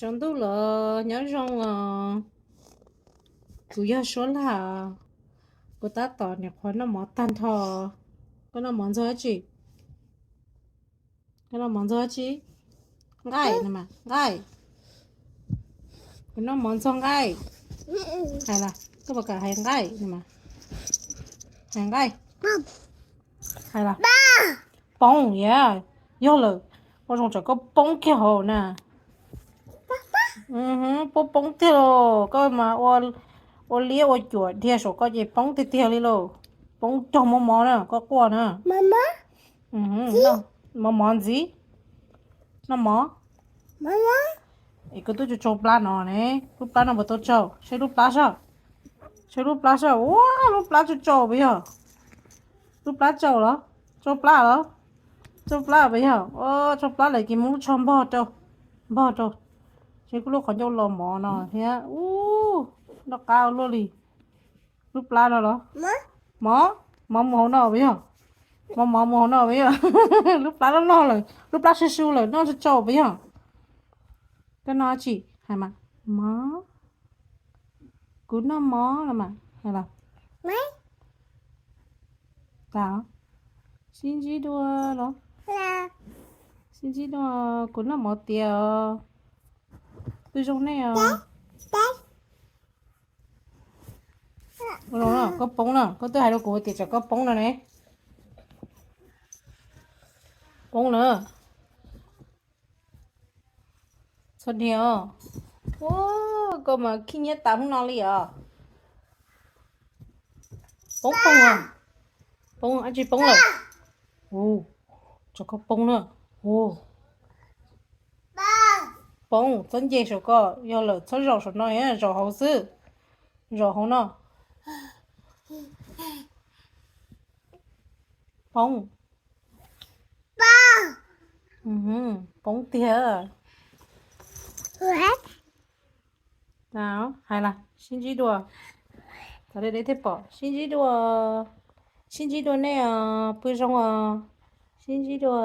Tsaus ntuj los nyob zoo os. Kuv yog Suab Lag. Kuv tab tom nyuam qhuav noj mov tag nrho. Koj noj mov ntxog dab tsi? Koj noj mov ntxog dab tsi? Nqaij no mas, nqaij. Kuv noj mov ntxog nqaij. Hais las, koj puas kam hais nqaij no mas? Hais nqaij. Hais las. Poob yam, yog lawm, ua zoo tsam koj poob kiag hauv na. Poob poob tiag lauj, koj mas ua liab ua cuam dhia saum koj ces poob tiag tiag li lauj. Poob cog mov mov na, koj quaj na. Mov mov ntxiv. Noj mov. Es koj twb tsaug tsaug plab no ne, lub plab no puas tau tsaug? Saib lub plab soj. Saib lub plab soj, ua lub plab tsaug tsaug puas yog? Lub plab tsaug los? Tsaug plab los? Tsaug plab puas yog? Tsaug plab lawm ces muab lub tsho npog rau, npog rau. Saib kuv lub qhov ncauj los mov no thiab, ub, noj qab ua luaj li. Lub plab no los? Mov, mov mus hauv no puas yog? Mov mov mus hauv no puas yog? Lub plab loj loj lawm, lub plab su su lawm, noj tsaug tsaug puas yog? Koj noj dab tsi? Hais mas, mov. Kuv noj mov no mas, hais los? Sib ntsib dua los? Sib ntsib dua, kuv noj mov tiav os. Pw zoo nej os. Koj poob na, koj twb hais rau kuv tias tsam koj poob no ne. Poob na. Txhob dhia os. Ua, koj mas khib nyiab tas hnub no li os. Poob poob a. Poob, dab tsi poob lawm? Ua, tsam koj poob na. Ua, poob, txhob nce saum koj, yog lawm txhob zaum saum no, zaum hauv xwb. Zaum hauv no. Poob. Poob tiag. Hais las, sib ntsib dua. Thaum deb deb thiaj pom, sib ntsib dua. Sib ntsib dua nej os, pw zoo os. Sib ntsib dua.